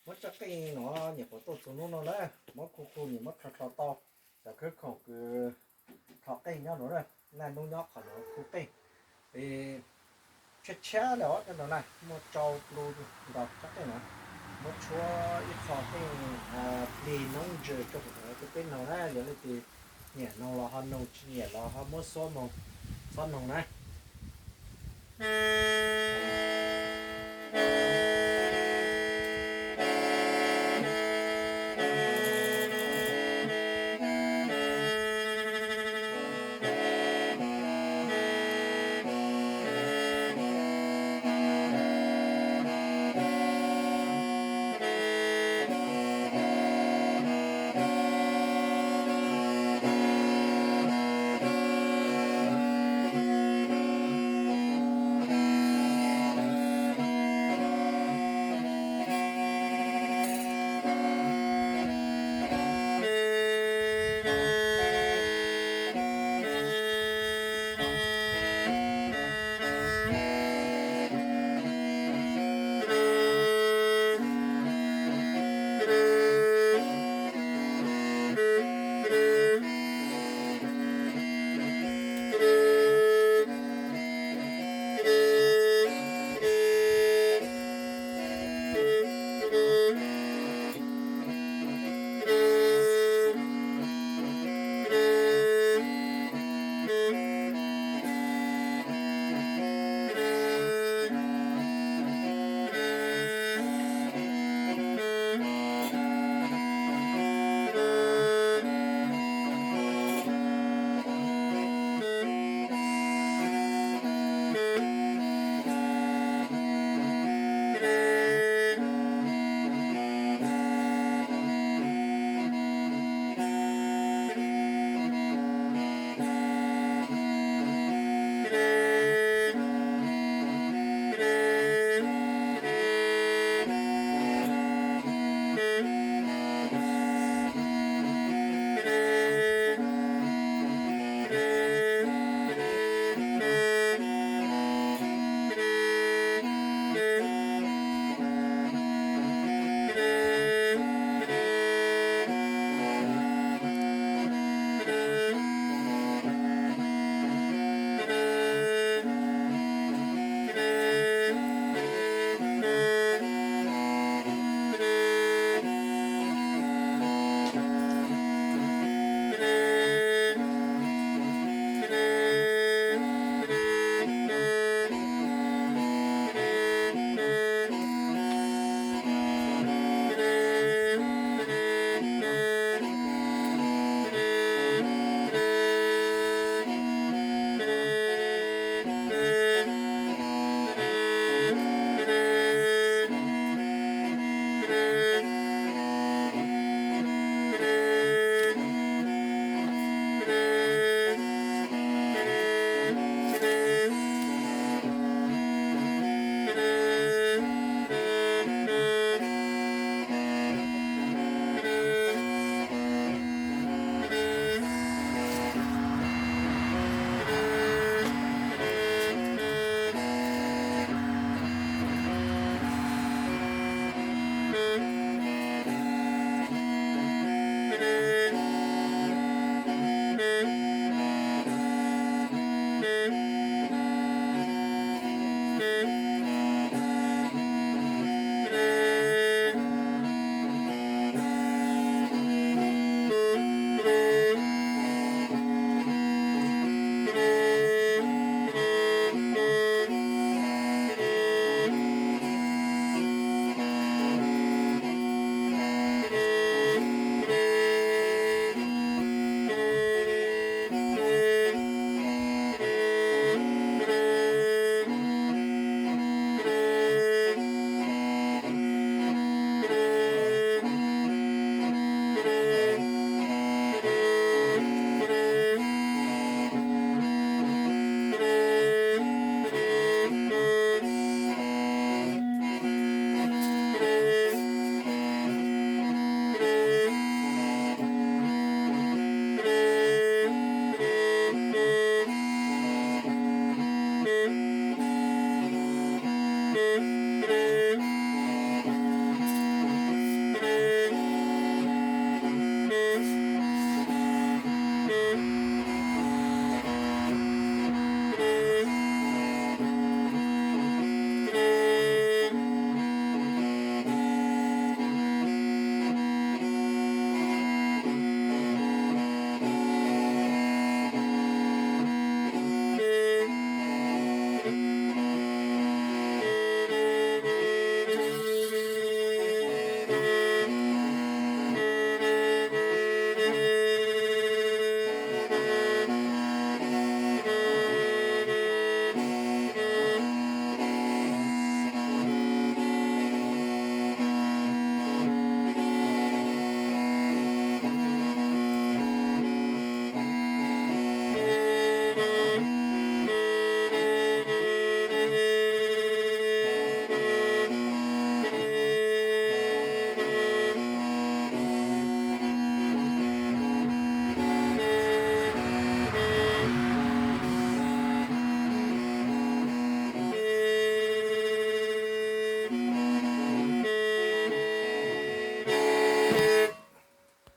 Muab tsob qeej no nyuam qhuav tuaj txug hnub no na, muab khu khu nyuam muab rho rho tau, cov khawb khoom kws rho qeej nyob no na, naj nub nyob qhov no khu qeej. Es tshiab tshiab le os, cov no na muaj tsau plu nrog tsob qeej na. Muab tshuab ib qho qeej plig noob ntsaws rau hauv no rau peb noog na, yog leej twg nyiam noog los ho noog, tsis nyiam los ho muab xuab moog, txhob noog na.